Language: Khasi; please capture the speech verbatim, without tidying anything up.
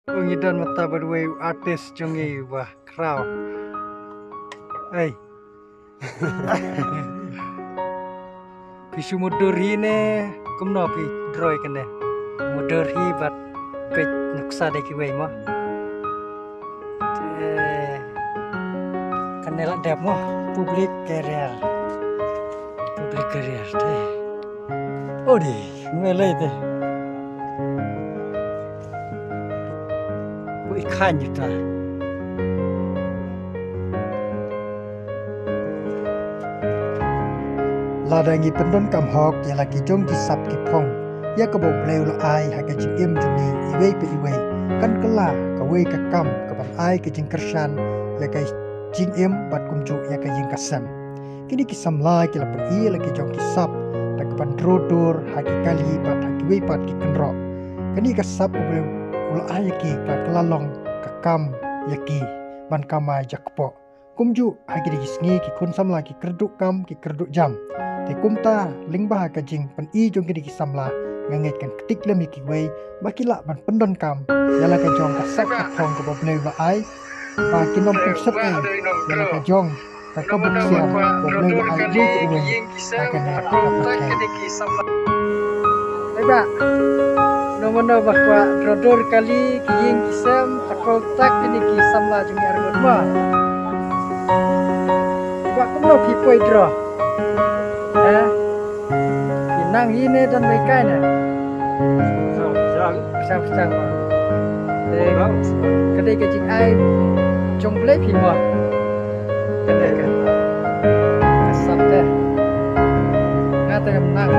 Ngi don mynta bad uwei u artist jong ngi, uba khraw. Ei. Phi shu mutdur hi ne kumno phi draw ïa kane? Mutdur hi bad peit nuksa da kiwei mo. Te kane la dep mo, public career. Public career te. Odi, me lei te. Ui khan yu ta. Lada ngi pyndonkam hok ïa la ki jong ki sap ki phong, ïa kaba U Blei u la ai ha ka jingim jong ngi iwei pa iwei, kan kylla kawei ka kam kaban ai ka jingkyrshan ïa ka jingim bad kumjuh ïa ka ïing ka sem. Kine ki samla ki la pyni ïa la ki jong ki sap da kaban draw dur ha ki kali bad ha kiwei pat ki kynroh. Kane ka sap U Blei u la ai ïa ki ka kylla long ka kam ïa ki ban kamai jakpoh. Kumjuh ha kine ki sngi ki khun samla ki kyrduh kam ki kyrduh jam. Te kumta lyngba ha ka jingpyni jong kine ki samla, nga ngeit kan ktik lem ïa kiwei ba ki lah ban pyndonkam ïa la ka jong ka sap ka phong kaba U Blei u la ai, ba kin ym pynshet ei ïa la ka jong ka kaba ksiar ba U Blei u la ai uwei pa uwei ha kane ka pyrthei. Ei bah, mano mano ba kwah draw dur kali ki ïing ki sem, ha kol tak kine ki samla jong ngi arngut mo. Ei bah, kumno phi poi draw? Eh? Phi nang hi ne don ba ïa kai ne? Pyrshang, pyrshang. Te ka dei ka jingai jong U Blei phi mo. Ka dei ka, ka sap te. Nga te ngam nang.